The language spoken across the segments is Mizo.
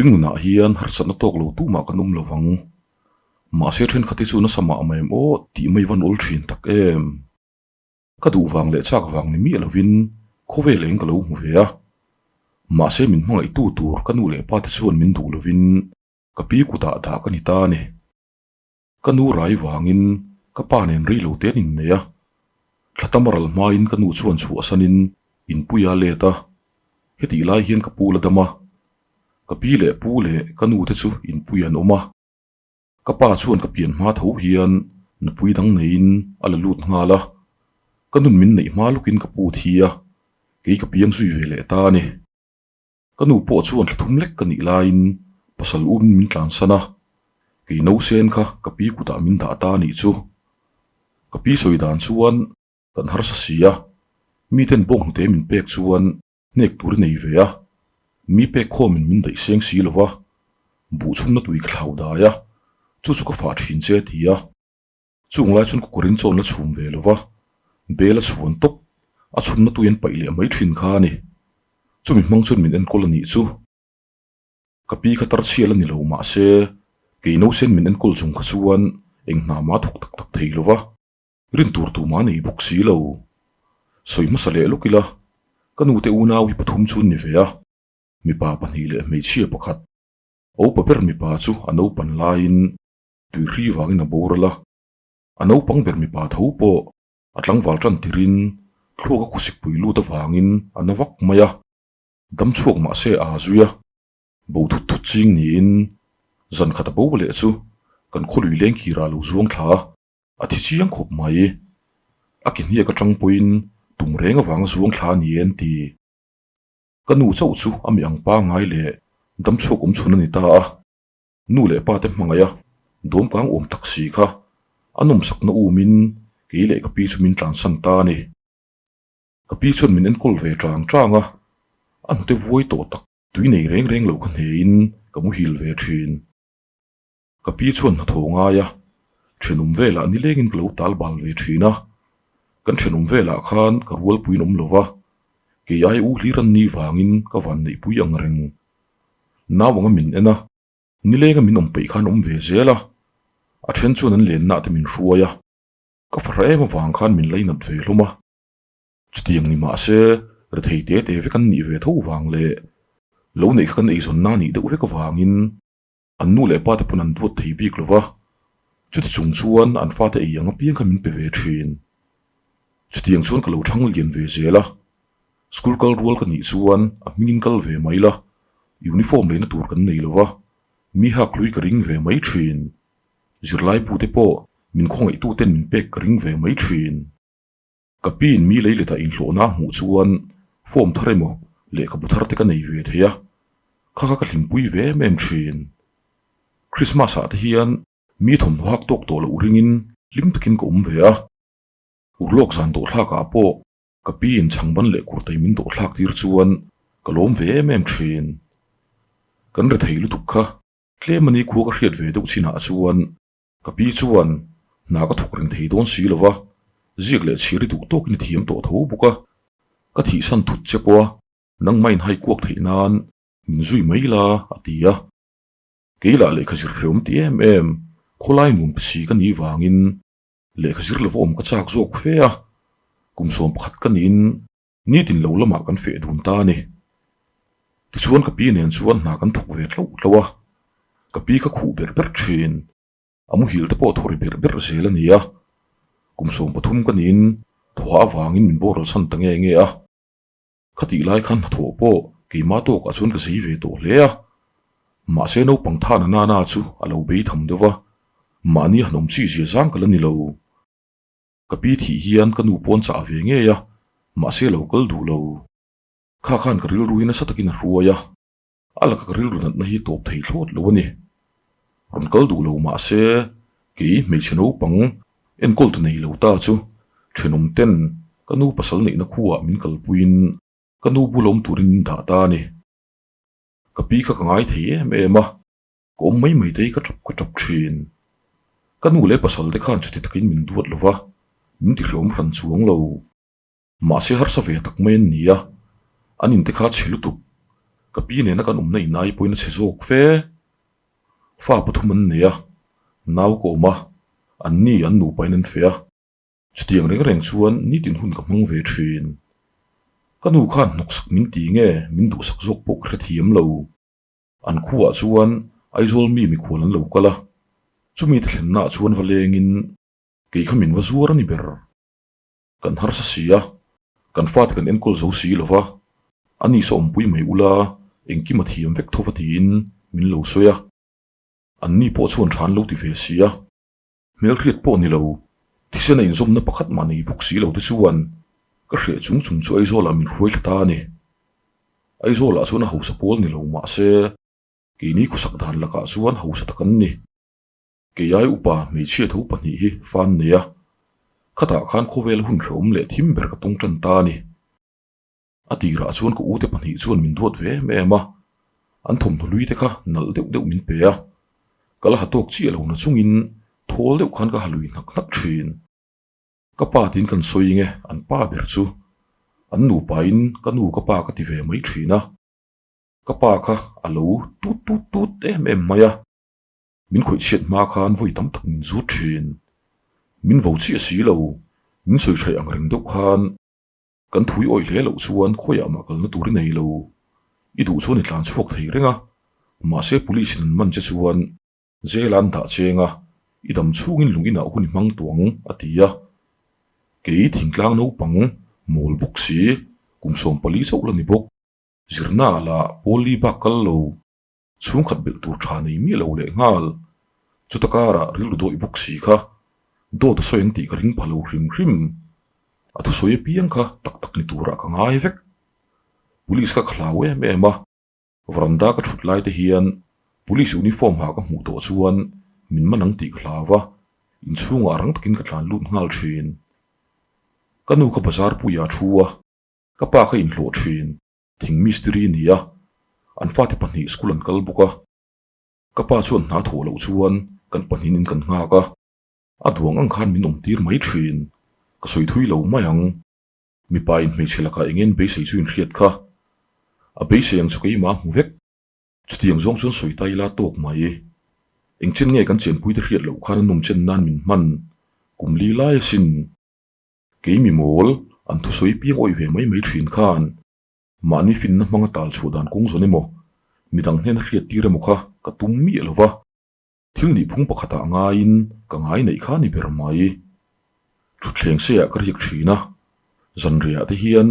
Hringnunah hian harsatna tawk lo tumah kan awm lo vang. Mahse thenkhat hi chu nasa mah mai em aw tih mai van awl thin tak em. Ka duh vang leh chak vang ni miah lovin khawvel eng ka lo hmu ve a. Mahse min hmangaihtu tur ka nu leh pa te chuan min duh lovin ka pi kutah dah ka ni ta a ni. Ka nu rai vangin ka pa nen rei lo te an innei a, thla tam a ral hmain ka nu chuan chhuahsanin inpui a let a, hetih lai hian ka pu la dam a, ka pi leh pu leh ka nu te chu inpui an awm a, ka pa chuan ka pian hma tho hian nupui dang neiin a la lut nghal a, ka nun min neih hma lukin ka pu thi a, kei ka piang zui ve leh ta a ni. Ka nu pawh chuan thla thum lek ka nih laiin pasal umin min tlansan a, kei nausen kha ka pi kutah min dah ta a nih chu. Ka pi sawi dan chuan kan harsa si a, miten bawng hnute min pek chuan hnek tur i nei ve a, mi pek khawmin min daih seng si lo va, buh chhumna tui ka thlau dai a, chu chu ka fah thin che a ti a. Chung lai chuan kawkawrin chawn la chhum ve lo va, bel a chhuan tawp, a chhumna tui an paih leh mai thin kha a ni. Chumi hmang chuan min enkawl a nih chu. Ka pi kha tarchhial a ni lo mahse, kei nausen min enkawl chung kha chuan eng hna mah thawk tak tak thei lo va, rin tur tumah nei bawk si lo. Sawi hmasa leh lawk ila, ka nute unau hi pathum chu an ni ve a, mipa pahnih leh hmeichhia pakhat. Opa ber mipa chu a naupan laiin Tuihri vangin a boral a, a naupang ber mipa tho pawh a tlangval tan tirin thluak a khusikpui lut avangin a na vak mai a, dam chhuak mah se a zui a, bo thut thut ching niin zan khat a bo leh chu kan khawlui leng kirah a lo zuang thla a, a thi chiang khawp mai. A ke hniak atang pawhin tum reng avanga zuang thla a ni e an ti. Ka nu chauh chu a mi ang pangngai leh dam chhuak awm chhun a ni ta a. Nu leh pa te hmangaih a, dawmkang awm tak si kha a nawmsakna umin kei leh ka pi chu min tlansan ta a ni. Ka pi chuan min enkawl ve tang tang a, a hnute vuai tawh tak tui nei reng reng lo kha hnehin ka muhil ve thin. Ka pi chuan hnathawh ngai a, thenawm velah nilengin ka lo tal bal ve thin a, kan thenawm velah khan ka rualpuiin awm lo va, kei ai u hlir an nih vangin ka vanneihpui ang reng. Nau anga min en a, nilenga min awm peih khan awm ve zel a, a then chuan an lenna te min hruai a, ka fahra em avang khan min lainat ve hlawm a. Chutiang ni mah se, rethei te te vek an nih ve tho vang leh lo neih kha kan eizawnna a nih deuh vek avangin an nu leh pa te pawn an duat thei bik lo va, chuti chung chuan an fate ei ang apiang kha min pe ve thin. Chutiang chuan ka lo thang lian ve zel a, school kal rual ka nih chuan a hmingin kal ve mai la, uniform leina tur kan nei lo va, mi hak hlui ka ring ve mai thin. Zirlai bu te pawh min khawngaihtu ten min pek ka ring ve mai thin. Ka piin mi lei letah inhlawhna a hmuh chuan form thar emaw lehkhabu thar te ka nei ve thei a, kha kha ka hlimpui ve em em thin. Christmas ah te hian mi thawmhnaw hak tawk tawh loh ringin hlim takin ka awm ve a. Urlawk zan dawhthlak ah pawh ka pi in chhangban leh kurtai min dawhthlak tir chuan ka lawm ve em em thin. Kan rethei lutuk kha tlem a ni khua ka hriat ve deuh chin ah chuan ka pi chuan hna ka thawk reng thei dawn si lo va, ziak leh chhir i duh tawkin i thiam tawh tho bawk a, ka thihsan thut che pawh a nangmah in hai kuak theih nan min zui mai la a ti a. Kei lah lehkha zir hrehawm ti em em khawlai nuam pe si ka nih vangin Lehkha zir lova awm ka chak zawk fe a, kum 11 ka niin nitin lo lamah kan feh dun ta a ni. Tichuan ka pi nen chuan hna kan thawk ve tlauh tlauh a, ka pi kha khuh ber ber thin, a muhil te pawh thawri ber ber zel a ni a. Kum 13 ka niin thawhah avangin min boral chhan ta nge nge a. Khatih lai khan hnathawh pawh keimah tawkah chuan ka zei ve tawh hle a, mahse naupang thana nana chu a lo bei tham deuh va, mahni han awm chi zia zang ka la ni lo. Ka pi thih hian ka nu pawn chah ve ngei a, mahse lo kal duh lo. Kha khan ka rilru hi nasa takin a hruai a, a laka ka rilru natna hi tawp thei thlawt lo a ni. Rawn kal duh lo mahse kei hmeichhe naupang enkawl tu nei lo ta chu thenawm ten ka nu pasal neihna khuaah min kalpuiin ka nu bula awm turin min dah ta a ni. Ka pi kha ka ngai thei em em a, ka awm mai mai te hi ka tap ka tap thin. Ka nu leh pasal te khan chuti takin min duat lo va, min tihlawm hran chuang lo. Mahse harsa ve tak mai an ni a, an inte kha chhe lutuk. Ka pi nena kan awmna in ai pawhin a chhe zawk fe. Fa pathum an nei a, nau ka awm a, an ni an nupain an feh a. Chutiang reng reng chuan nitin hun ka hmang ve thin. Ka nu khan hnawksak min ti nge min duhsak zawk pawh ka hrethiam lo. An khuaah chuan Aizawl mi mikhual an lo kal a, chumi te thlennaah chuan va lengin kei kha min va zuar a ni ber. Kan harsa si a, kan fate kan enkawl zo si lo va, a ni sawmpui mai ula engkim a thiam vek tho va tiin min lo sawi a. An ni pawh chuan tha an lo ti ve si a. Hmelhriat pawh ni lo, thisen a inzawmna pakhat mah nei bawk si lo te chuan ka hreh chung chung chu Aizawlah min hruai thla ta a ni. Aizawlah chuan a hausa pawl ni lo mah se, keini khawsak dan lakah chuan hausa tak an ni. Keiai upa hmeichhia tho pahnih hi fan nei a, khatah khan khawvel hun hrehawm leh thim ber ka tawng tan ta a ni. A tirah chuan ka ute pahnih chuan min duat ve em em a, an thawmhnaw hlui te kha nalh deuh deuh min pe a, ka la ha tawk chiah lo na chungin thawl deuh khan ka ha lui hnak hnak thin. Ka pa tiin kan sawi nge an pa ber chu an nupain ka nu ka pa ka ti ve mai thin a, ka pa kha a lo tut tut tut em em mai a, min khawih chhiat hma khan vawi tam tak min zut thin. Min vo chiah si lo, min sawi thaih ang reng deuh khan Kan thui awih hle loh chuan khawiah mah kalna tur i nei lo. I duh chuan i tlan chhuak thei reng a, mahse police in an man che chuan jail ah an dah cheng a, i dam chhungin lung inah hun i hmang tawh ang, a ti a. Kei thingtlang naupang mawl bawk si, kum 14 chauh la ni bawk. Zirna ah lah pawl li bak kal lo. Chhungkhat belh tur tha nei miah lo leh nghal. Chuta karah rilru dawih bawk si kha dawt a sawi ang tih ka ring pha lo hrim hrim. A thusawi apiang kha tak tak ni turah ka ngai vek. Police kha ka hlau em em a, veranda ka thut lai te hian police uniform ha ka hmuh tawh chuan min man ang tih ka hlau va, inchhungah rang takin ka tlan lut nghal thin. Ka nu kha bazar puiah a thu a, ka pa kha inhlawh thin. Thing mistiri ni a, an fate pahnih school an kal bawk a. Ka pa chuan hna thawh loh chuan kan pahnihin in kan nghak a, a duang ang khan min awm tir mai thin. Ka sawi thui lo mai ang. Mipa in hmeichhe lakah eng en beisei chu in hriat kha. A beisei ang chu keimah a hmu vek. Chutiang zawng chuan sawi ta ila tawk mai. Eng chen nge kan chenpui te hriat loh khan a nawm chen nan min hman kum li lai asin. Kei mi mawl, an thusawi piang awih ve mai mai thin khan mahni finna hmanga tal chhuah dan kawng zawn emaw, midang hnena hriat tir emaw kha ka tum miah lo va, thil nihphung pakhatah ngaiin ka ngai neih kha ni ber mai. Thutthleng seiah ka riak thin a, zanriah te hian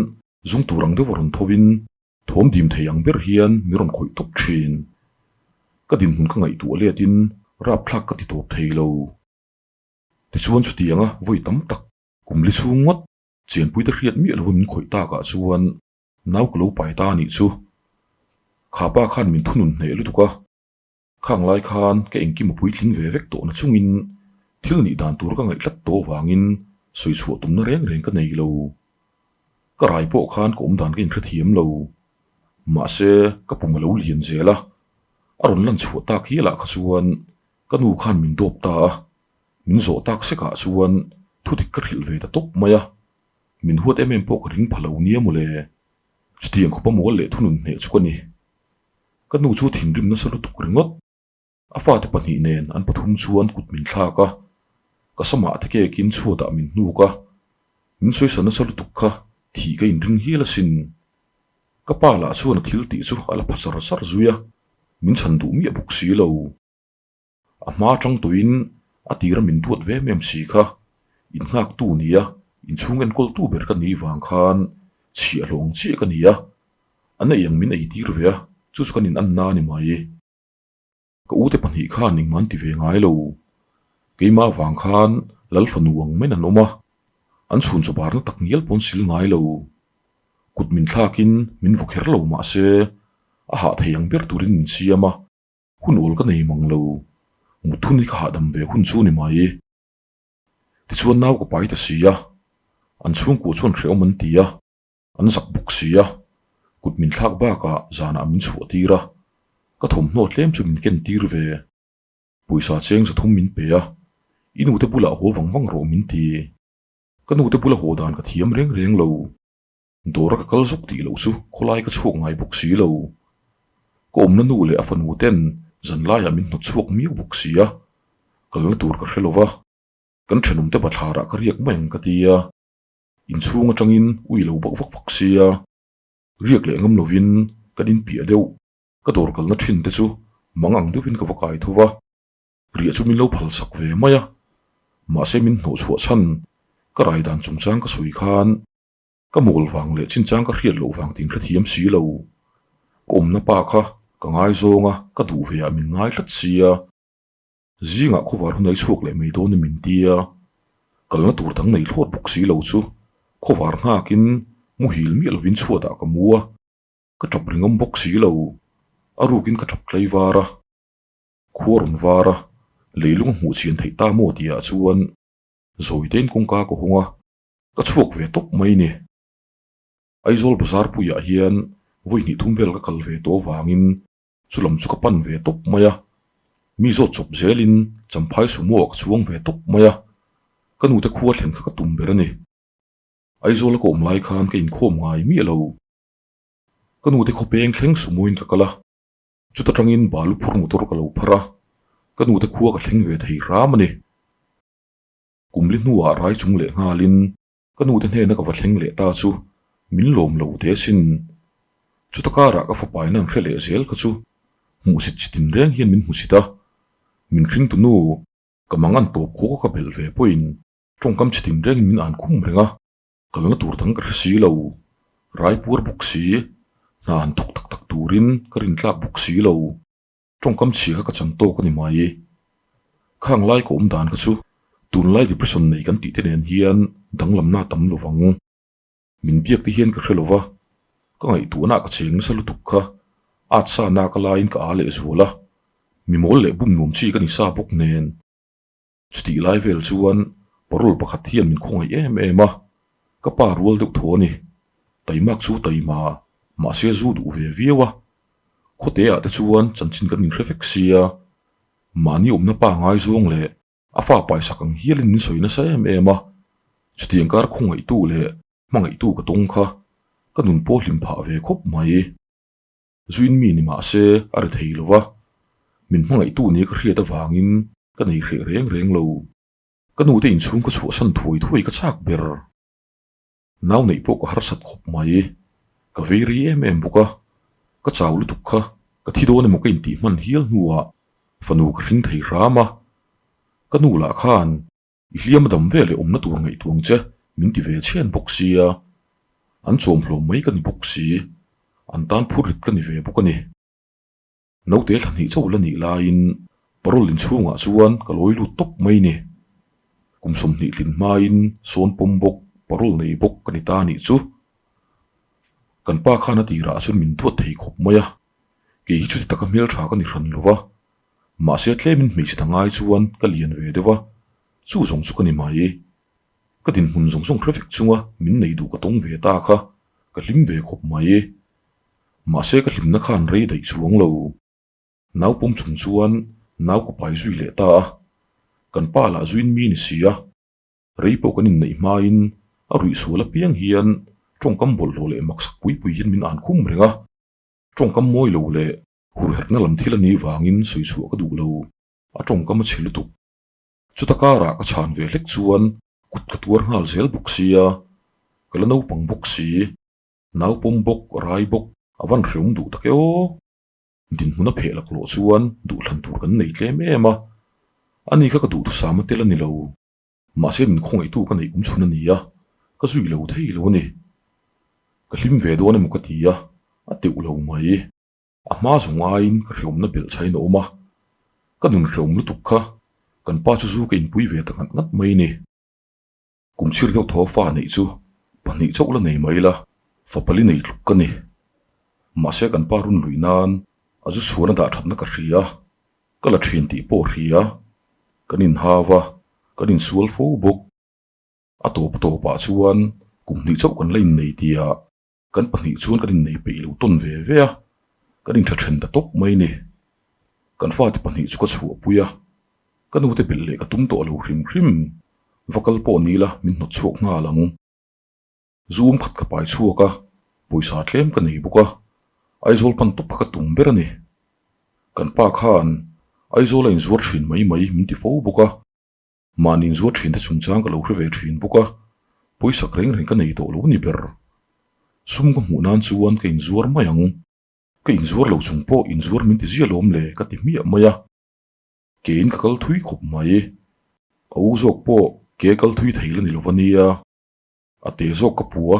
zung tur ang deuh a rawn thovin thawm dim thei ang ber hian mi rawn khawih tawp thin. Ka dinhmun ka ngaihtuah letin rapthlak ka ti tawp thei lo. Tichuan chutianga vawi tam tak kum li chhung ngawt Chianpuite hriat miah lova min khawih takah chuan nau ka lo pai ta a nih chu. Kha pa khan min thunun hneh lutuk a, khang lai khan ka engkim a puitling ve vek tawh na chungin thil nih dan tur ka ngaih tlat tawh avangin sawi chhuah tumna reng reng ka nei lo. Ka rai pawh khan ka awm dan ka inhrethiam lo. Mahse ka pum a lo lian zel a, a rawn lan chhuah tak hialah kha chuan ka nu khan min dawp ta a. Min zawh tak sekah chuan thudik ka hrilh ve ta tawp mai a, min huat em em pawh ka ring pha lo nia mawle. Chutiang khawpa mual leh thunun hneh chu ka ni. Ka nu chu thinrim nasa lutuk ringawt. A fate pahnih nen an pathum chuan kut min thlak a, ka samah te kekin chhuatah min hnuk a, min sawisa nasa lutuk kha thih ka inring hial asin. Ka pa lah chuan a thil tih chu a la pha char char zui a, min chhan duh miah bawk si lo. A hma atang tawhin a tira min duat ve em em si kha, innghaktu nia inchhung enkawltu ber ka nih vang khan chhiahhlawh ang chiah ka ni a, an ei ang min ei tir ve a, chu chu kan inanna a ni mai. Ka ute pahnih khan engmah an ti ve ngai lo. Keimah vang khan Lal fanu ang maiin an awm a, an chhun chaw barna tak ngial pawn sil ngai lo. Kut min thlakin min vaw kher lo mah se, a hah thei ang ber turin min siam a. Hun awl ka nei mang lo, mut hun hi ka hahdam ve hun chu ni mai. Tichuan nau ka pai ta si a, an chhungkua chuan hrehawm an ti a, an zak bawk si a, kut min thlak bakah zanah min chhuah tir a, ka thawmhnaw tlem chu min ken tir ve. Pawisa cheng 300 min pe a, i nute bulah haw vang vang rawh min ti. Ka nute bula haw dan ka thiam reng reng lo. Dawra ka kal zawk tih loh chu khawlai ka chhuak ngai bawk si lo. Ka awmna nu leh a fanu ten zanlaiah min hnawt chhuak miau bawk si a, kalna tur ka hre lo va, kan thenawmte bathlarah ka riak mai ang ka ti a, inchhung atangin ui lo bawk vak vak si a, riak leh ngam lovin kan inpiah deuh, ka dawr kalna thin te chu mang ang deuhin ka va kai tho va, riah chu min lo phal sak ve mai a, mahse min hnawh chhuah chhan ka rai dan chungchang ka sawi khan Ka mawl vang leh chinchang ka hriat loh vang tin hrethiam si lo. Ka awmna pa kha ka ngaizawng a, ka duh ve ah min ngai tlat sia. Zingah khawvar hun ai chhuak leh mai dawn in min tia. Kalna tur dang nei thlawt bawk si lo chu khawvar nghakin muhil miah lovin chhuatah ka mu a, ka tap ringawm bawk si lo. A rukin ka tap tlai var a, khua rawn var a, leilung a hmuh chian theih ta maw tihah chuan zawitein kawngka ka hawng a. Ka chhuak ve tawp mai ni. Aizawl bazar puiah hian vawi hnih thum vel ka kal ve tawh avangin chu lam chu ka pan ve tawp mai a. Mi zawt chawp zelin Champhai sumo ah ka chuang ve tawp mai a. Ka nute khua thlen kha ka tum ber a ni. Aizawl a ka awm lai khan ka inkhawm ngai miah lo. Ka nute khawpeng thleng sumoin ka kal a. Chuta tangin balu phur motor ka lo phar a. Ka nute khua ka thleng ve thei hram a ni. Kum li hnuah rai chung leh nghalin ka nute hnena ka va thleng leh ta chu min lawm lo te asin. Chuta karah ka fapaina an hre leh zel kha chu hmuhsit chi tin reng hian min hmusit a, min hringtu nu ka mang an tawp khawk a ka belh ve pawhin tawngkam chi tin rengin min an khum reng a, kalna tur dang ka hre si lo, rai puar bawk si, hna han thawk tak tak turin ka rintlak bawk si lo. Tawngkam chhia kha ka chan tawk a ni mai. Khang lai ka awm dan kha chu tunlai depression nei kan tih te nen hian danglamna a tam lovang. Min biak te hian ka hre lova, ka ngaihtuahna ka cheng nasa lutuk kha at sa na ka laiin ka a leh zual a, mi mawl leh bum nuam chi ka ni sa bawk nen. Chutih lai vel chuan parole pakhat hian min khawngaih em em a, ka pa rual deuh thaw a ni. Taimak chu taima, mahse zu duh ve viau a. Khawte ah te chuan chanchin kan inhre vek sia, mahni awmna pa ngaizawng leh a fa paisak ang hialin min sawi nasa em em a. Chutiang kar khawngaihtu leh hmangaihtu ka tawng kha ka nun pawh hlim phah ve khawp mai. Zuin mi ni mah se a ri thei lo va, min hmangaihtu nia ka hriat avangin ka nei hreh reng reng lo. Ka nute inchhung ka chhuahsan thuai thuai ka chak ber. Nau neih pawh ka harsat khawp mai. Ka vei rei em em bawk a, ka chau lutuk kha ka thi dawn emaw ka intih hman hial hnuah fanu ka hring thei hram a. Ka nu lah khan I hliam a dam ve leh awmna tur ngaihtuang che min ti ve chhen bawk sia, an chawm hlawm mai ka ni bawk si, an tan phur rit ka ni ve bawk a ni. Naute thla hnih chauh la nih laiin parole inchhungah chuan ka lawi lut tawp mai ni. Kum 20 tlin hmain sawn pawm bawk, parole nei bawk ka ni ta nih chu. Kan pa khan a tirah chuan min duat thei khawp mai a, kei hi chuti taka hmeltha ka ni hran lo va. Mahse tlemin hmeichhe ta ngai chuan ka lian ve deuh a, chu zawng chu ka ni mai. Ka dinhmun zawng zawng hre vek chunga min nei duh ka tawng ve ta kha ka hlim ve khawp mai. Mahse ka hlimna khan rei daih chuang lo. Nau pawm chung chuan nau ka pai zui leh ta a, kan pa lah zuin mi ni si a, rei pawh kan inneih hmain a ruih sual apiang hian tawngkam bawlhhlawh leh maksak pui pui hian min an khum reng a, tawngkam mawi lo leh Hurherhna lam thil a nih vangin sawi chhuah ka duh lo, a tawngkam a chhe lutuk. Chuta karah ka chhan ve hlek chuan kut ka tuar nghal zel bawk sia, ka la naupang bawk si, nau pawm bawk, rai bawk, a van hreawm duh tak e aw. Dinhmun a pheh laklawh chuan duhthlan tur kan nei tlem em a, ani kha ka duhthusam a tel a ni lo. Mahse min khawngaihtu ka neih awm chhun a ni a, ka zui lo thei lo a ni. Ka hlim ve dawn emaw ka ti a, a teuh lo mai. A hma zawng aiin ka hreawmna belh chhain a awm a, ka nun hreawm lutuk kha kan pa chu zu ka inpui ve ta ngat ngat mai ni. Kum chhir deuh thaw fa neih chu pahnih chauh la nei mai la, fa pali nei tluk ka ni. Mahse kan pa run luih nan a zu chhuan a dah thatna ka hria, ka la thin tih pawh hria, kan inhau a, kan insual fo bawk. A tawp tawpah chuan kum hnih chauh kan la innei tia Kan pahnih chuan kan innei peih lo tawn ve ve a, kan intha then ta tawp mai ni. Kan fate pahnih chu ka chhuahpui a, ka nute belh leh ka tum tawh lo hrim hrim. Va kal pawh ni la min hnawt chhuak nghal ang. Zu um khat ka pai chhuak a, pawisa tlem ka nei bawk a, Aizawl pan tawp kha ka tum ber a ni. Kan pa khan Aizawl a inzuar thin mai mai min ti fo bawk a, mahni inzuar thin te chungchang ka lo hre ve thin bawk a, pawisak reng reng ka nei tawh lo ni ber. Sum ka hmuh nan chuan ka inzuar mai ang. Ka inzuar lo chung pawh inzuar min ti zia lawm le ka ti hmiah mai a. Kein ka kal thui khawp mai. A u zawk pawh ke kal thui thei la ni lo va nia. A te zawk ka pu a,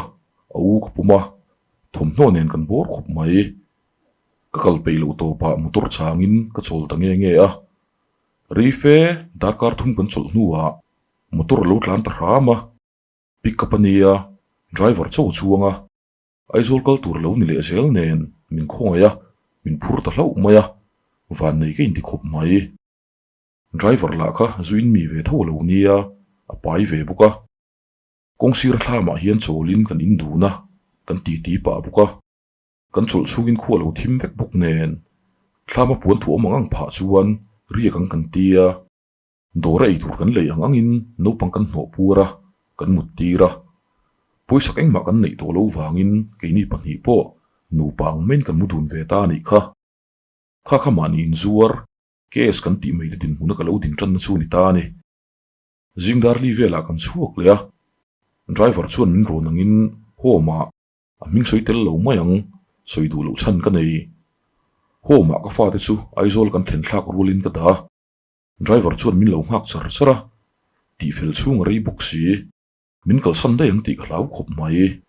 a u ka pum a, thawmhnaw nen kan bawr khawp mai. Ka kal peih loh tawpah motor changin ka chawl ta nge nge a. Reife darkar thum kan chawlh hnuah motor a lo tlan ta hram a, pick up a nia, driver chaw chuang a, Aizawl kal tur lo ni leh zel nen min khawngaih a, min phur ta hlauh mai a, vannei ka inti khawp mai. Driver lah kha zu in mi ve tho a lo nia, a pai ve bawk a. Kawngsir thlamah hian chawlin kan in dun a, kan titi pah bawk a. Kan chawlh chhungin khua lo thim vek bawk nen, thlama puan thuam ang ang phah chuan riak ang kan ti a. Dawra ei tur kan lei ang angin naupang kan hnawh puar a, kan mut tir a. Pawisak engmah kan neih tawh lo vangin keini pahnih pawh nupa ang maiin kan mu dun ve ta a nih kha. Kha kha mahni inzuar, case kan tih mai te dinhmuna ka lo din tanna chu a ni ta a ni. Zingdarli velah kan chhuak leh a, driver chuan min rawn angin home ah A hming sawi tel lo mai ang, sawi duh loh chhan ka nei. Home ah ka fate chu Aizawl kan thlen thlak rualin ka dah a. Driver chuan min lo nghak char char a, tihfel chhung a rei bawk si. Min kalsan daih ang tih ka hlau khawp mai.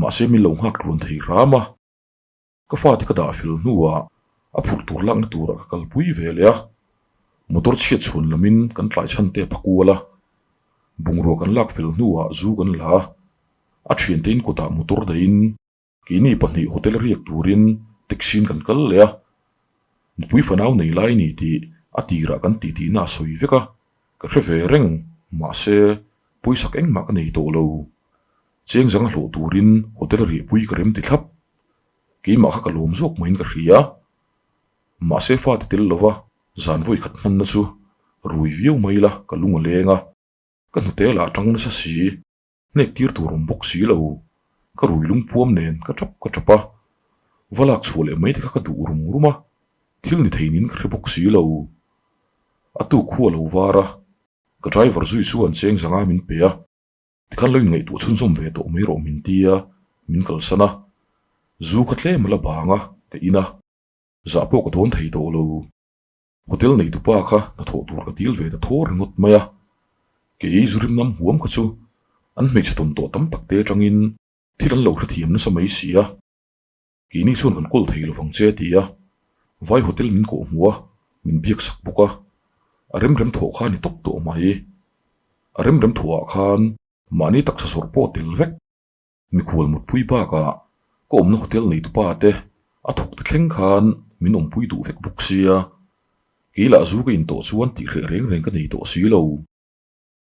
Mahse min lo nghak tluan thei hram a. Ka fate ka dah fel hnuah a phurh tur lakna turah ka kalpui ve leh a. Motor chhiat chhuan lamin kan tlai chhan te a pha kual a. Bungrua kan lak fel hnuah zu kan la a. A thiante in kawtah motor dahin Keini pahnih hotel riak turin taxi in kan kal leh a, nupui fanau nei lai ni tih a tirah kan tih tihna a sawi vek a, ka hre ve reng, mahse pawisak engmah ka nei tawh lo. Cheng zanga hlawh turin hotel riahpui ka rem ti thlap, keimah kha ka lawm zawk maiin ka hria. Mahse fate tel lova zan vawi khat hmanna chu rui viau mai la ka lung a leng a, ka hnute lah a tang nasa si. Hnek tir tur awm bawk si lo. Ka rui lungpuam nen ka tap ka tap a, va lak chhuah leh mai te kha ka duh rum rum a, thil ni thei nin ka hre bawk si lo. A tuk khu a lo var a, ka driver zui chuan cheng zanga min pe a, tikhan lo inngaihtuah chhunzawm ve tawh mai rawh min ti a, min kalsan a. Zu kha tlem a la bang a, ka in a, zah pawh ka dawn thei tawh lo. Hotel neitupa kha hnathawh tur ka dil ve ta thaw ringawt mai a, kei zu rim lam huam kha chu an hmeichhe tawn tawh tam tak te atangin thil an lo hrethiam nasa mai si a, keini chuan kan kawl thei lovang che ti a, vai hotel min kawh hmuh a, min biak sak bawk a, a rem rem thawh kha a ni tawp tawh mai. A rem rem thawhah khan mahni taksa zawrh pawh a tel vek. Mikhual mutpui bakah ka awmna hotel neitupa te a thawk ta thleng khan min awmpui duh vek bawk sia, kei lah zu ka intawh chuan tih hreh reng reng ka nei tawh si lo.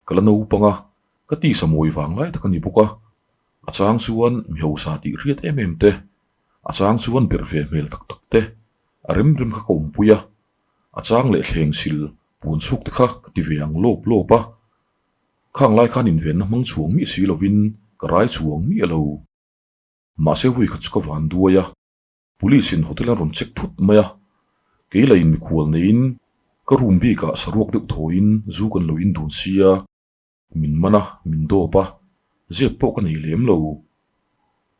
Ka la naupang a, ka tisa mawi vang lai tak a ni bawk a, a chang chuan mi hausa tih hriat em em te, a chang chuan berh ve hmel tak tak te, a rem rem kha ka awmpui a, a chang leh thleng sil puan chhuk te kha ka ti ve ang lawp lawp a. Khang lai khan invenna hmang chhuang miah si lovin ka rai chhuang miah lo. Mahse vui kha chu ka van duai a, Police in hotel an rawn check thut mai a, kei lah in mikhual neiin ka room bikah saruak deuh thawiin zu kan lo in dun sia, min man a, min dawp a, zep pawh ka nei lem lo.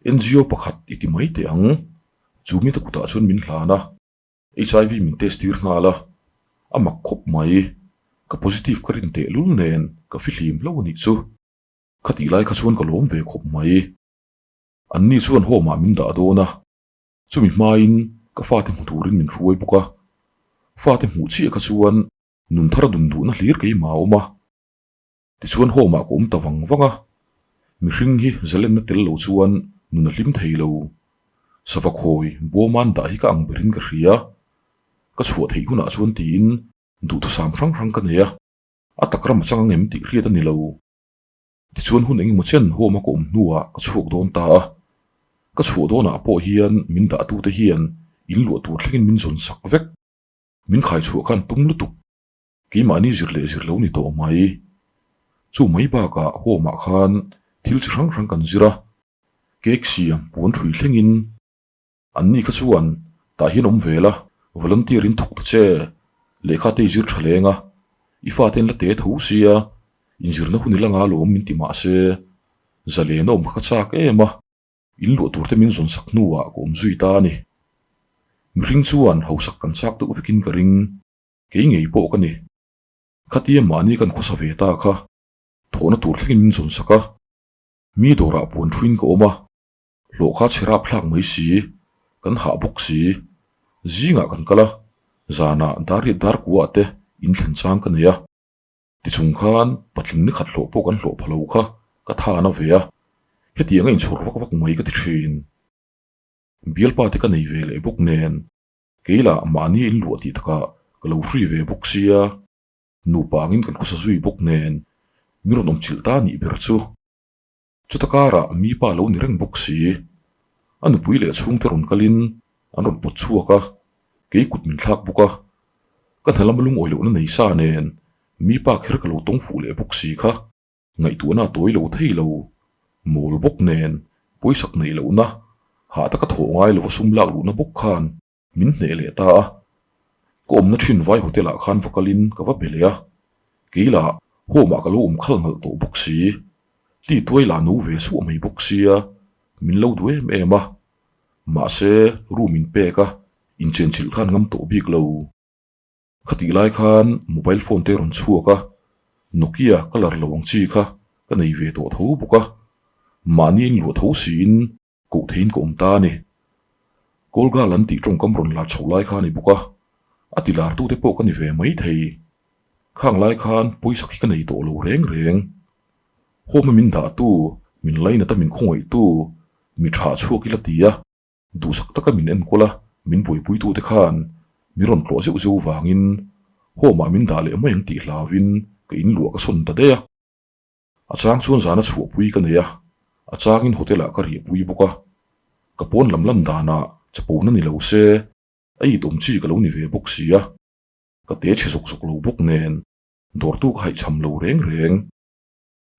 NGO pakhat i ti mai teh ang, chu mite kutah chuan min hlan a. HIV min test tir nghal a, a mak khawp mai. Ka positive ka rin teh lul nen ka fihlim hlauh a nih chu. Khatih lai kha chuan ka lawm ve khawp mai. Anni chuan home ah min dah dawn a, chumi hmain ka fate hmu turin min hruai bawk a. Fate hmuh chiah kha chuan nun thar dun duhna hlir keimah a awm a. Tichuan home ah ka awm ta vang vang a, mihring hi zalenna tel lo chuan nun a hlim thei lo. Sava khawi bawm an dah hi ka ang berin ka hria. Ka chhuah theih hunah chuan tiin duhthusam hrang hrang ka nei a, a tak ram a chang angem tih hriat a ni lo. Tichuan hun engemaw chen home a ka awm hnuah ka chhuak dawn ta a, ka chhuah dawnah pawh hian min dahtute hian in luah tur thlengin min zawn sak vek. Min khaichhuah khan tum lutuk. Keimahni zir leh zir lo ni tawh mai. Chu mai bakah home ah khan thil chi hrang hrang kan zir a, cake siam puan ṭhui thlengin. Anni kha chuan tah hian awm ve la, Volunteer in thawk ta che, lehkha te i zir tha leng a, i fate an la te tho sia, inzirna hun i la nga lawm min ti mah se, zalen a awm kha ka chak em a, in luah tur te min zawn sak hnuah ka awm zui ta a ni. Mihring chuan hausak kan chak deuh vekin ka ring, kei ngei pawh ka ni. Khatia mahni kan khawsa ve ta kha, thawhna tur thlengin min zawn sak a, mi dawrah puan thuin ka awm a, Hlawh kha chhe rap thlak mai si, kan hah bawk si. Zingah kan kal a, zanah dar riat dar kuaah te in thlen chang ka nei a. Tichung khan patling ni khat hlawh pawh kan hlawh pha lo kha ka tha na ve a, hetiang a inchhawr vak vak mai ka ti thin. Bialpa te ka nei ve leh bawk nen, kei lah mahni in luah tih takah ka lo free ve bawk sia, nupa angin kan khawsa zui bawk nen, mi rawn awm chilh ta nih ber chu. Chuta karah mi pa lo ni reng bawk si. A nupui leh chhungte rawn kalin an rawn pawt chhuak a, kei kut min thlak bawk a. Ka hna lama lungawi lohna nei sa nen mi pa kher ka lo tawng fuh leh bawk si kha ngaihtuahna a tawi lo thei lo. Mawl bawk nen pawisak neih lohna, hah taka thawh ngai lova sum lak luhna bawk khan Min hneh leh ta a, ka awmna thin vai hotel ah khan va kalin ka va be leh a, kei lah home ah ka lo awm khal ngalh tawh bawk si, ti tuai lah no ve suah mai bawk sia, min lo duh em em a, mahse room in pek a, inchenchilh khan ngam tawh bik lo. Khatih lai khan mobile phone te rawn chhuak a, Nokia colour lo ang chi kha ka nei ve tawh tho bawk a, mahni in luah tho siin Koh theiin ka awm ta a ni. Kawlgal an tih tawngkam rawn lar chhoh lai kha a ni bawk a, a ti lartute pawh ka ni ve mai thei. Khang lai khan pawisak hi ka nei tawh lo reng reng. Home a min dahtu, min lainata min khawngaihtu, mi tha chhuak ila ti a, duhsak taka min enkawl a, min buaipuitute khan mi rawn tlawh zeuh zeuh vangin home ah min dah leh mai ang tih hlauvin ka inluah ka sawn ta daih a. A chang chuan zana chhuahpui ka nei a, a changin hotel ah ka riahpui bawk a. Ka pawn lam lan danah chapona ni lo se, a it awm chi ka lo ni ve bawk si a. Ka te chhe zawk zawk lo bawk nen, dawrtu ka haihchham lo reng reng.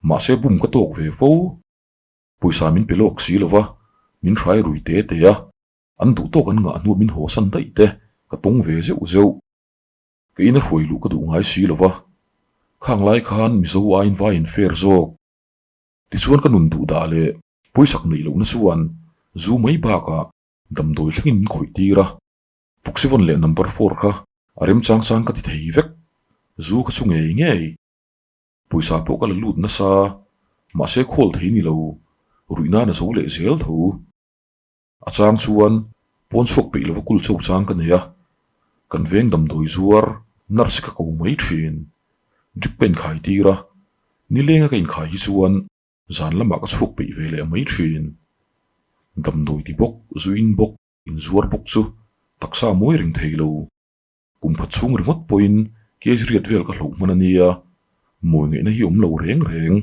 Mahse bum ka tawk ve fo. Pawisa min pe lawk si lo va, min hrai rui te te a, an duh tawk an ngah hnuah min haw san daih te ka tawng ve zeuh zeuh. Ka ina hruai luh ka duh ngai si lo va, khang lai khan Mizo aiin vai in fair zawk. Tichuan ka nun duh dah leh pawisak neih lohna chuan zu mai bakah damdawi thlengin min khawih tir a. Puksivawn leh number four kha a remchang chang ka ti thei vek, zu kha chu ngei ngei. Pawisa pawh ka la lut nasa, mahse khawl thei ni lo, ruih nan a zo leh zel tho. A chang chuan pawn chhuak peih lova kul chauh chang ka nei a, kan veng damdawi zuar nurse ka ko mai thin. Drip ka inkhai tir a, nilenga ka inkhai hi chuan zan lamah ka chhuak peih ve leh mai thin. Damdawi ti bawk, zu in bawk, inzuar bawk chu taksa mawi reng thei lo. Kum khat chhung ringawt pawhin case riat vel ka hloh hman a nia, mawi ngaihna hi awm lo reng reng.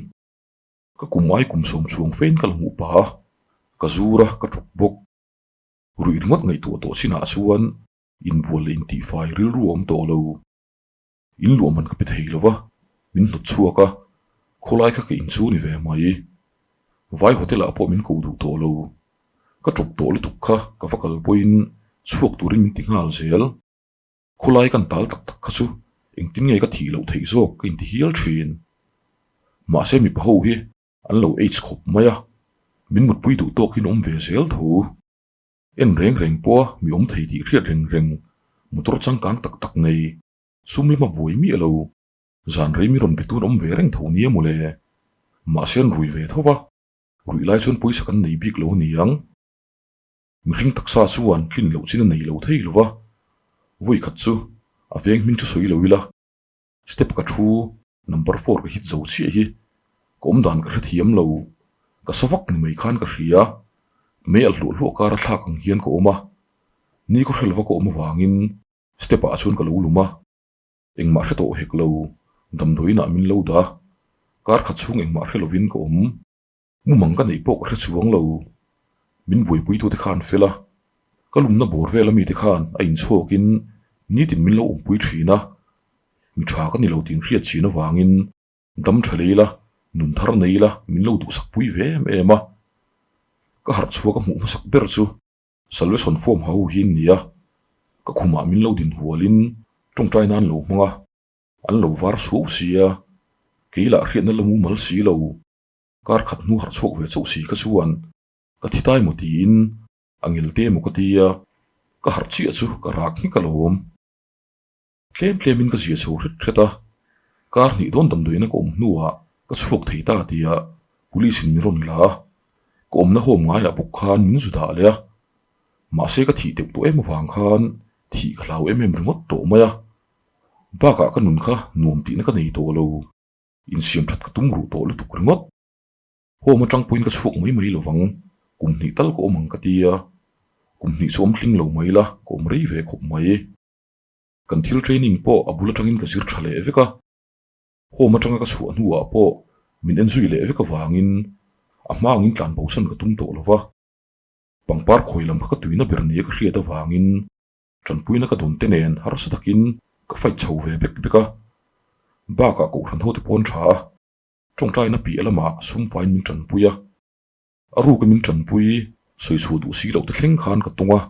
Ka kum ai kum sawm chhuang fein ka la hmuh pah a, ka zur a, ka ṭawp bawk. Ruih ringawt ngaihtuah tawh chinah chuan inbual leh intihfai rilru a awm tawh lo. In luah man ka pe thei lo va, min hnawt chhuak a, khawlai kha ka in chu ni ve mai. Vai hotel ah pawh min ko duh tawh lo. Ka ṭawp tawh lutuk kha ka va kal pawhin chhuak turin min ti nghal zel. Khawlai kan tal tak tak kha chu engtin nge ka thih loh theih zawk ka inti hial thin. Mahse mipa ho hi an lo age khawp mai a, min mutpui duh tawk hian awm ve zel tho. En reng reng pawha mi awm thei tih hriat reng reng motor changkang tak tak nei sum lama buai miah lo zan rei mi rawn be tun awm ve reng tho nia mawle. Mahse an rui ve tho va, ruih lai chuan pawisa kan nei bik lo a ni ang. Mihring taksa chuan tlin loh chin a nei lo thei lo va, vawi khat chu a veng hming chu sawi lo ila, step ka thu number four ka hit zo chiah hi ka awm dan ka hrethiam lo, ka sa vak ni mai khan ka hria, mei alh hluah hluah kar a thlak ang hian ka awm a, ni khaw hrel va ka awm avangin step ah chuan ka lo lum a, engmah hre tawh hek lo, damdawiin ah min lo dah a, kar khat chhung engmah hre lovin ka awm. Mumang ka neih pawh ka hre chuang lo. Min buaipuitute khan fel a, ka lumna bawr vel ami te khan a inchhawkin nitin min lo awmpui thin a. Mi tha ka ni lo tih inhriat chin avangin dam tha lei la, nun thar nei la min lo duhsak pui ve em em a. Ka harh chhuak a hmuh hmasak ber chu Salvation form ha ho hi an ni a. Ka khumah min lo din hualin tawngtai nan lo hmang a, an lo var suau sia, kei lah hriatna la mumal si lo, kar khat hnu harh chhuak ve chauh si kha chuan ka thi tai maw tiin a ngil te maw ka tia, ka harh chiah chu ka rak nghek alawm. Tlem tlemin ka zia chho hret hret a, kar hnih dawn damdawiina ka awm hnuah ka chhuak thei ta tia police in min rawn la a, ka awmna home ngaiah bawk khan min zu dah leh a, mahse ka thih deuh tawh em avang khan thih ka hlau em em ringawt tawh mai a, bakah ka nun kha nuam tihna ka nei tawh lo, insiam that ka tum ruh tawh lutuk ringawt. Home atang pawhin ka chhuak mai mai lovang, kum hnih tal ka awm ang ka ti a, kum hnih chu awm tling lo mai la, ka awm rei ve khawp mai. Kan thil training pawh a bul atangin ka zir tha leh vek a, home atanga ka chhuah hnuah pawh min enzui leh vek avangin a hma angin tlan bosan ka tum tawh lo va. Pangpar khawi lam kha ka tuina ber nia ka hriat avangin tanpuina ka dawn te nen harsa takin ka fight chho ve bek bek a, bakah kohhran hote pawn tha a, tawngtaina piah lamah sum faiin min tanpui a, a ruka min tanpui sawi chhuah duh si loh te thleng khan ka tung a.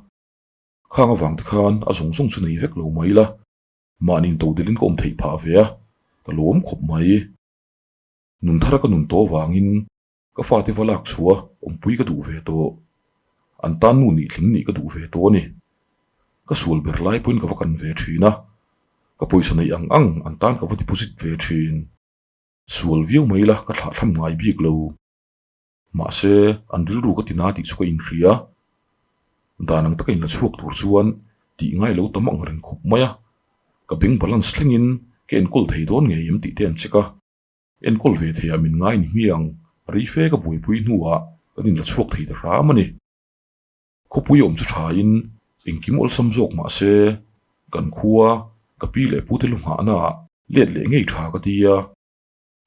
Khang avang te khan a zawng zawng chu nei vek lo mai la, mahni in todelin ka awm theih phah ve a, ka lawm khawp mai. Nun thara ka nun tawh avangin ka fate va lak chhuah awmpui ka duh ve tawh. An tan nu nih tling nih ka duh ve tawh a ni. Ka sual ber lai pawhin ka va kan ve thin a, ka pawisa neih ang ang an tan ka va deposit ve thin. Sual viau mai la ka thlahthlam ngai bik lo. Mahse, an rilru ka ti na tih chu ka inhria. Dan ang taka inla chhuak tur chuan tih ngai lo tam ang reng khawp mai a. Ka bank balance thlengin ka enkawl thei dawn ngei em tih te an check a. Enkawl ve theiah min ngai ni hmiang rei fe ka buaipui hnuah kan inla chhuak thei ta hram a ni. Khawpui awm chu thain engkim awlsam zawk mahse, kan khua, ka pi leh pute lu nghahnaah let leh ngei tha ka ti a.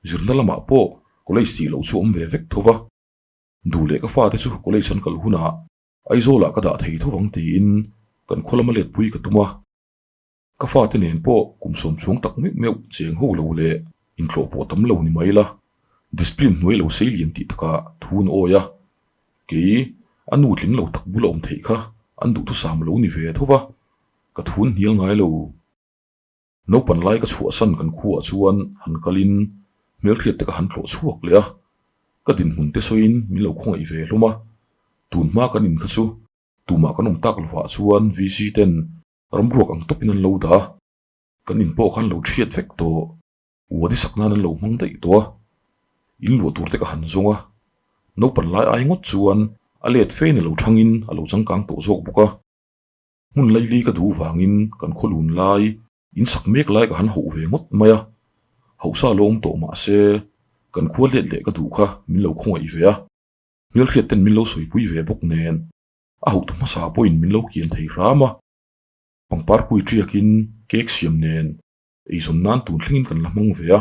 Zirna lamah pawh college tih loh chu awm ve vek tho va, duh leh ka fate chu college an kal hunah Aizawlah ka dah thei tho vang tiin kan khaw lama letpui ka tum a. Ka fate nen pawh kum sawm chhung tak meuh meuh cheng ho lo leh intlawh pawh tam lo ni mai la, discipline hnuai lo sei lian tih takah thu an awi a, kei a nu tling lo tak bula awm theih kha an duhthusam lo ni ve tho va, ka thun hnial ngai lo. Naupan lai ka chhuahsan kan khuaah chuan han kalin hmelhriat te ka han tlawh chhuak leh a, ka dinhmun te sawiin min lo khawngaih ve hlawm a, tunhma kan in kha chu tumah kan awm tak lovah chuan VC ten ramruak ang tawpin an lo dah a, kan in pawh khan lo thiat vek tawh, uadi sak nan an lo hmang daih tawh a, in luah tur te ka han zawng a, naupan lai ai ngawt chuan a let fein a lo thangin a lo changkang tawh zawk bawk a. Hmun laili ka duh vangin kan khaw lun lai in sak mek lai ka han hauh ve ngawt mai a, hauhsa lo awm tawh mah se kan khua let leh ka duh kha min lo khawngaih ve a, hmelhriat ten min lo sawipui ve bawk nen a hauhtu hmasa pawhin min lo kian thei hram a, pangpar kui ṭiakin cake siam nen eizawn nan tun thlengin kan la hmang ve a,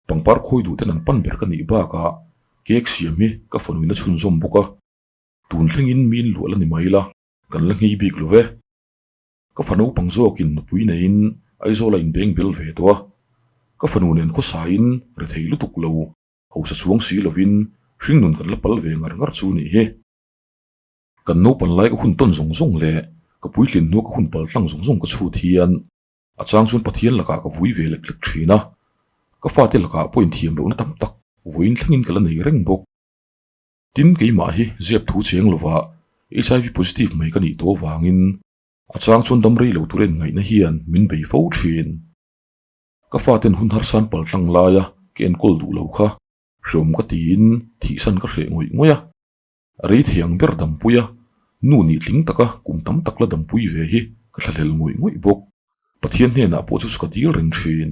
pangpar khawi duh ten an pan ber ka nih bakah cake siam hi ka fanuina chhunzawm bawk a, tun thlengin min luah la ni mai la. Kan la nghei bik lo ve. Ka fa naupang zawkin nupui neiin Aizawl a inbeng bel ve tawh a. Ka fanu nen khawsain rethei lutuk lo, hausa chuang si lovin hringnun kan la pal ve ngar ngar chu nih hi. Kan naupan lai ka hun tawn zawng zawng leh ka puitlin hnua ka hun pal tlang zawng zawng ka chhut hian a chang chuan Pathian lakah ka vui ve lek lek thin a. Ka fate lakah pawh inthiam lohna tam tak vawiin thlengin ka la nei reng bawk. Tin, keimah hi zep thu cheng lova HIV positive mai ka nih tawh avangin a chang chuan dam rei lo tur en ngaihna hian min bei fo thin. Ka faten hun harsan pal tlang laia ka enkawl duh lo kha hreawm ka tiin thihsan ka hreh ngawih ngawih a. A rei thei ang ber dampui a, nu nih tling taka kum tam tak la dampui ve hi ka thlahlel ngawih ngawih bawk. Pathian hnenah pawh chu chu ka dil reng thin.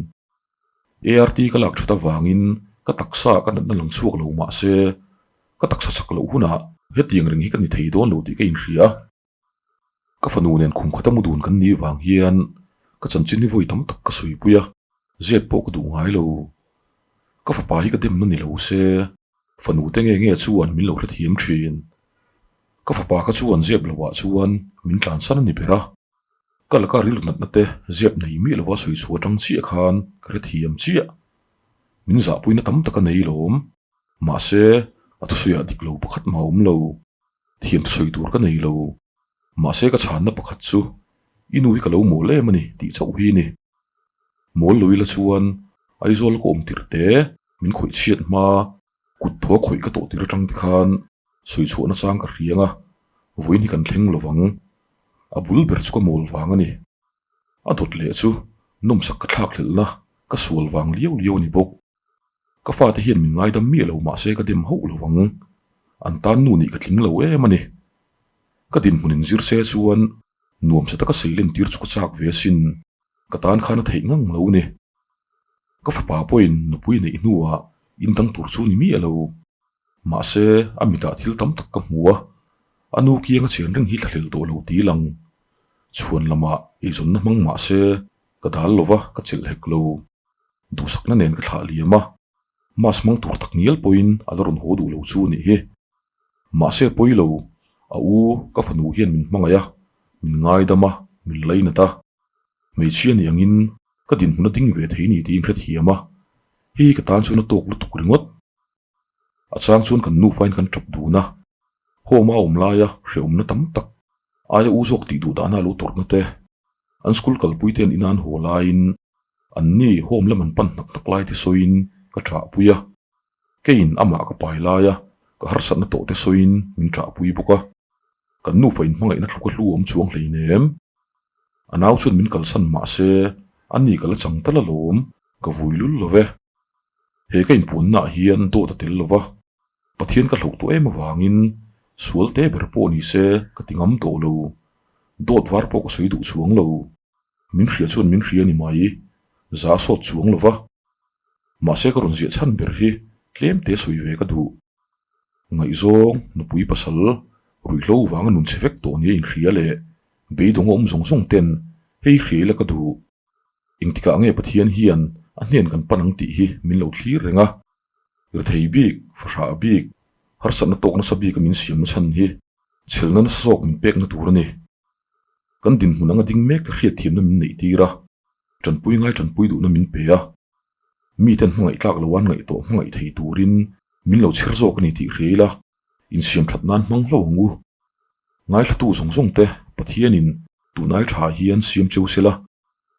ART ka lak that avangin ka taksa ka natna lang chhuak lo mah se, ka taksa chak loh hunah hetiang reng hi ka ni thei dawn lo tih ka inhria. Ka fanu nen khum khata mu dun kan nih vang hian ka chanchin hi vawi tam tak ka sawipui a, zep pawh ka duh ngai lo. Ka fapa hi ka demna ni lo se, fanu te nge nge chuan min lo hrethiam thin. Ka fapa kha chuan zep loah chuan min tlansan a ni ber a. Ka laka rilru natna te zep nei miah lova sawi chhuah atang chiah khan ka hrethiam chiah. Min zahpuina tam tak a nei lawm. Mahse, a thusawiah dik lo pakhat mah a awm lo. Thiam thusawi tur ka nei lo. Mahse ka chhanna pakhat chu. I nu hi ka lo mawl em a ni tih chauh hi ni. Mawl lo ila chuan Aizawl ka awm tirh te min khawih chhiat hma kut thaw khawih ka tawh tir atang te khan sawi chhuahna chang ka hriang a, vawiin hi kan thleng lo vang. A bul ber chu ka mawl vang a ni. A dawt leh chu nawmsak ka thlak hlelhna ka sual vang liau liau a ni bawk. Ka fate hian min ngaidam miah lo mahse ka dem hauh lo vang. An tan nu nih ka tling lo em a ni. Ka dinhmun in zir se chuan nuam sa taka sei len tir chu ka chak ve asin. Ka tan khan a theih ngang lo ni. Ka fapa pawhin nupui neih hnuah in dang tur chu ni miah lo. Mahse a mitah thil tam tak ka hmu a, a nu kianga chen reng hi thlahlel tawh lo ti lang. Chhuan lamah eizawnna hmang mahse ka dal lova ka chelh hek lo. Duhsakna nen ka thlah liam a, mass hmang tur tak ngial pawhin a la rawn haw duh lo chu a nih hi. Mahse pawi lo, a u ka fanu hian min hmangaih a, min ngaidam a, min lainat a. Hmeichhia nih angin ka dinhmun a ding ve thei ni tiin hrethiam a, hei hi ka tan chuan a tawk lutuk ringawt. A chang chuan kan nufain kan tap dun a, home a awm laia hrehawmna tam tak aia u zawk tih duh dahna a lo tawrhna te, an school kalpui te an ina an haw laiin an ni home lam an pan hnak hnak lai te sawiin ka ṭahpui a, keiin amah ka pai laia ka harsatna tawh te sawiin min ṭahpui bawk a, kan nufa inhmangaihna thluk a hlu awm chuang hleinem. A nau chuan min kalsan mah se a ni ka la chang tal alawm, ka vui lul lo ve. He ka inpuannaah hian dawt a tel lo va, Pathian ka hloh tawh em avangin sual te ber pawh ni se ka ti ngam tawh lo. Dawt var pawh ka sawi duh chuang lo. Min hria chuan min hria ni mai, za sawt chuang lo va. Mahse ka rawn ziah chhan ber hi tlem te sawi ve ka duh. Ngaihzawng, nupui pasal, ruihhlo vanga nun chhe vek tawh nia inhria leh beidawng a awm zawng zawng ten hei hria ila ka duh. Engtikah nge Pathian hian a hnen kan pan ang tih hi min lo thlir reng a, rethei bik, fahrah bik, harsatna tawk nasa bika min siamna chhan hi chhelna nasa zawk min pekna tur a ni. Kan dinhmun anga ding mek te hriatthiamna min neih tir a, tanpui ngai tanpui duhna min pe a, miten hmangaih tlak lo an ngaih tawh hmangaih thei turin min lo chher zawk a ni tih hria ila, insiam that nan hmang hlo ang u. Ngaithlatu zawng zawng te Pathianin tunai tha hian siam cheu sela,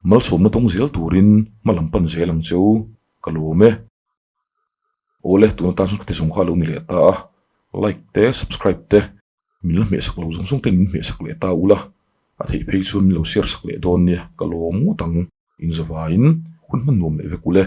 malsawmna tawng zel turin hma lam pan zel ang cheu, ka lawm e. Awle, tuna tan chuan ka ti zawng kha a lo ni leh ta a, like te, subscribe te, min la hmehsak lo zawng zawng ten min hmehsak leh ta ula, a theih phei chuan min lo share sak leh dawn nia, ka lawm ngawt ang, inzavaiin hun hman nuam leh vek ule.